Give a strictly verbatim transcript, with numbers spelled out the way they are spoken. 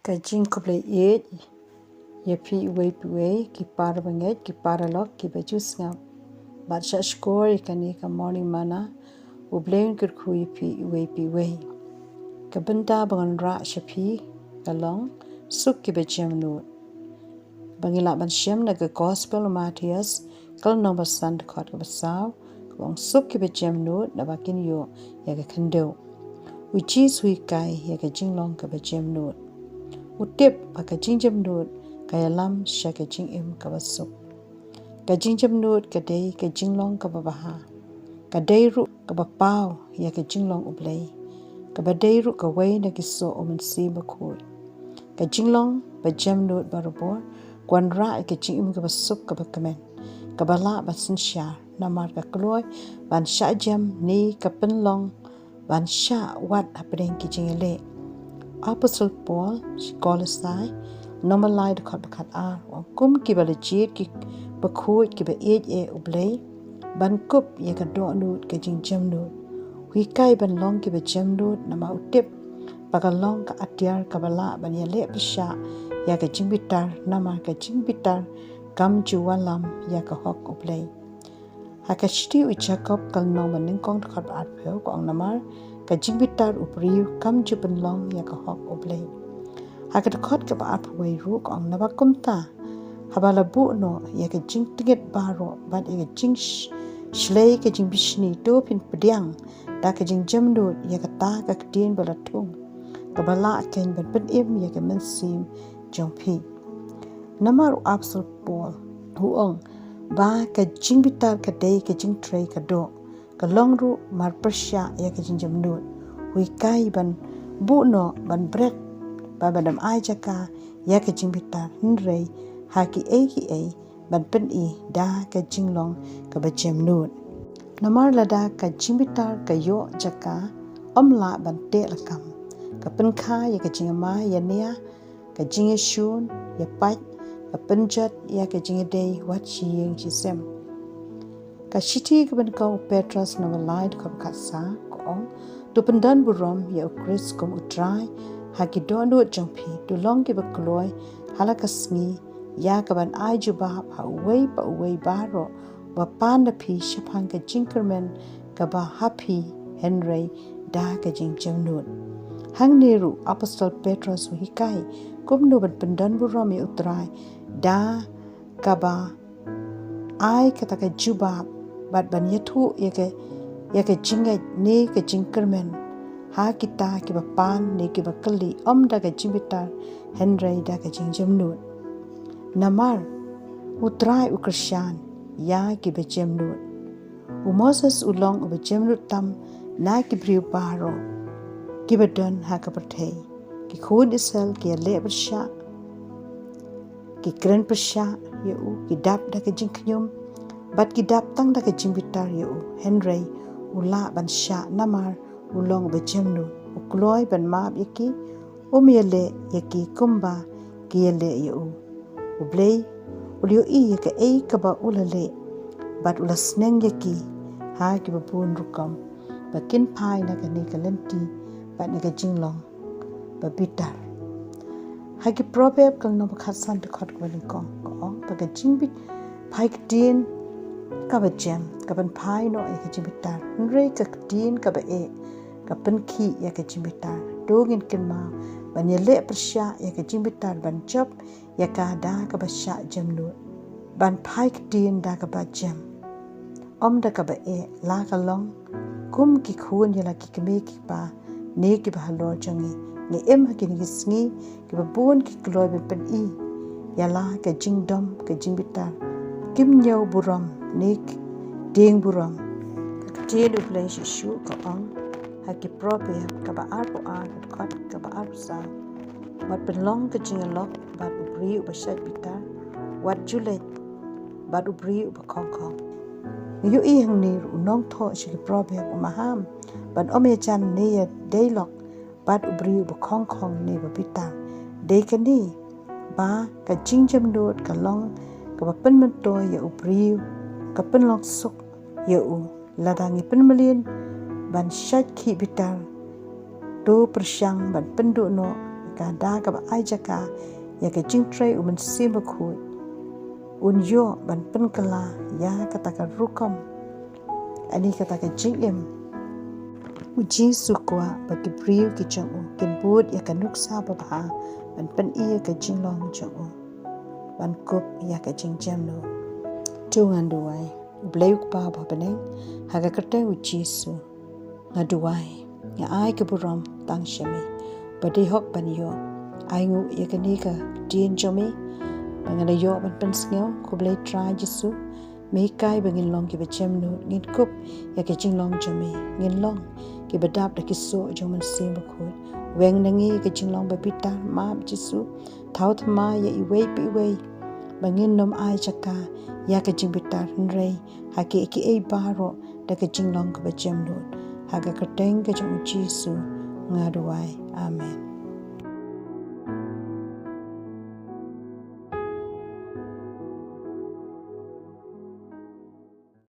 Ka jingkhublei ïeit ïa phi iwei pa iwei, ki para bangeit, ki paralok kiba ju sngap. Bad shah shkor ïa kane ka Morning Manna, U Blei un kyrkhu ïa phi iwei pa iwei. Ka bynta ba ngan rah sha phi ka long suk kiba jemnud. Ba ngi lah ban shem na ka Gospel u Mathaios, ka lynnong ba san, dkhot kaba saw, kaba ong, suk kiba jemnud, naba kin ïoh ïa ka khyndew. U Jisu u hikai ïa ka jinglong kaba jemnud. U tip ba ka jingjemnud ka ïalam sha ka jingim kaba suk. Ka jingjemnud ka dei ka jinglong kaba bha. Ka dei ruh kaba paw ïa ka jinglong U Blei, kaba dei ruh kawei na ki soh U Mynsiem Bakhuid. Ka jinglong ba jemnud barabor ka wanrah ïa ka jingim kaba suk kaba kmen, kaba lah ban synshar namar ka kloi ban shah jem ne ka pynlong ban shah wad hapdeng ki jingïaleh. Apostol Paul sha ki Kolosai, lynnong ba lai, dkhot ba khatar, u ong, kum kiba la jied kiba khuid, kiba ïeit ïa U Blei, ban kup ïa ka dohnud ka jingjemnud. U hikai ban long kiba jemnud namar u tip ba ka long ka atiar kaba lah ban ïaleh pyrshah ïa ka jingbitar, namar ka jingbitar kam ju wallam ïa ka hok U Blei. Ha ka shithi u Jakob, ka lynnong ba nyngkong, dkhot ba arphew, ka ong, namar ka jingbitar u briew kam ju pynlong ïa ka hok U Blei. Ha ka dkhot kaba arphew wei ruh ka ong, naba kumta, haba la buh noh ïa ka jingtngit baroh bad ïa ka jing sh-, shlei ka jingbishni, to phin pdiang da ka jingjemnud ïa kata ka ktien ba la thung, kaba lah keiñ ban pynim ïa ka mynsiem jong phi. Namar u Apostol Paul u ong ba ka jingbitar ka dei ka jingtrei ka doh, ka long ruh mar pyrshah ïa ka jingjemnud. U hikai ban buh noh, ban bret, ba ban ym ai jaka ïa ka jingbitar, hynrei ha kiei kiei ban pyni da ka jinglong kaba jemnud. Namar lada ka jingbitar ka ïoh jaka, ym lah ban teh lakam. Ka pynkha ïa ka jingma ïa nia, ka jingïashun ïa pait, ka pynjot ïa ka jingïadei wat shi ïing shi sem. Ka shithi kaba nyngkong u Petros, lynnong ba lai, dkhot ba khatsaw, ka ong, to pyndon burom ïa U Khrist kum U Trai ha ki dohnud jong phi, to long kiba kloi ha la ka sngi ïa ka ban ai jubab ha uwei pa uwei baroh ba pan na phi shaphang ka jingkyrmen kaba ha phi, hynrei da ka jingjemnud. Hangne ruh Apostol Petros u hikai kumno ban pyndon burom ïa U Trai da kaba ai kata ka jubab bad ban ïathuh ïa ka, ïa ka jingngeit ne ka jingkyrmen ha kita kiba pan ne kiba kylli, ym da ka jingbitar, hynrei da ka jingjemnud. Namar U Trai u kyrshan ïa kiba jemnud. U Moses u long uba jemnud tam na ki briew baroh kiba don ha ka pyrthei. Ki khun Israel ki ïaleh pyrshah, ki kren pyrshah ïa u, ki dap da ka jingkhñium, bad ki dap tang da ka jingbitar ïa u. Hynrei u lah ban shah namar u long uba jemnud. U kloi ban map ïa ki, um ïaleh ïa ki kumba ki ïaleh ïa u. U Blei u la ïohi ïa kaei kaba u la leh, bad u la sneng ïa ki ha kiba bun rukom ba kin phai na kane ka lynti bad na ka jinglong ba bitar. Ha ki Proverb ka lynnong ba khatsan, dkhot kaba nyngkong, ka ong ba ka jingbi-, phai ktien kaba jem ka pynphai noh ïa ka jingbitar, hynrei ka ktien kaba eh ka pynkhih ïa ka jingbitar. To ngin kynmaw ban ïaleh pyrshah ïa ka jingbitar, ban jop ïa ka da kaba shah jemnud, ban phai ktien da kaba jem, ym da kaba eh. La ka long kum ki khun ïa la ki kmie ki kpa ne kiba halor jong ngi. Ngi im ha kine ki sngi kiba bun ki kloi ban pyni ïa la ka jingdom, ka jingbitar, kim ñiew burom ne ki dieng burom. Ka ktien U Blei shisha ka ong ha ki Proverb kaba arphew ar, dkhot kaba arphew saw, wat pynlong ka jingïalok bad u briew uba shait bitar, wat ju leit bad u briew uba khongkhong. Ngi ïohi hangne ruh u nongthoh sha ki Proverb u maham ban ym ïajan ne ïadei lok bad u briew uba khongkhong ne ba bitar. Dei kane ba ka jingjemnud ka long kaba pynmyntoi ïa u briew, ka pynlong suk ïa u. Lada ngi pynmlien ban shait khih bitar, to pyrshang ban pynduh noh ka da kaba ai jaka ïa ka jingtrei u Mynsiem Bakhuid, un ïoh ban pynkylla ïa kata ka rukom, ani kata ka jingim. U Jisu kwah ba ki briew ki jong u kin bud ïa ka nuksa babha ban pyni ïa ka jinglong jong u ban kup ïa ka jingjemnud. To ngan duwai. U Blei u Kpa ba ha bneng, ha ka kyrteng u Jisu nga duwai, nga ai ka burom tang sha me, ba dei hok ban ïoh. Ai nguh ïa kane ka ktien jong me ba ngan ïoh ban pynsngew. Ko Blei Trai Jisu, me hikai ba ngin long kiba jemnud, ngin kup ïa ka jinglong jong me, ngin long kiba dap da ki soh jong u Mynsiem Bakhuid. Weng na ngi ïa ka jinglong ba bitar, map Jisu, thaw thymmai ïa iwei pa iwei ba ngin nym ai jaka ïa ka jingbitar, hynrei ha kiei kiei baroh da ka jinglong kaba jemnud. Ha ka kyrteng ka jong u Jisu nga duwai. Amen.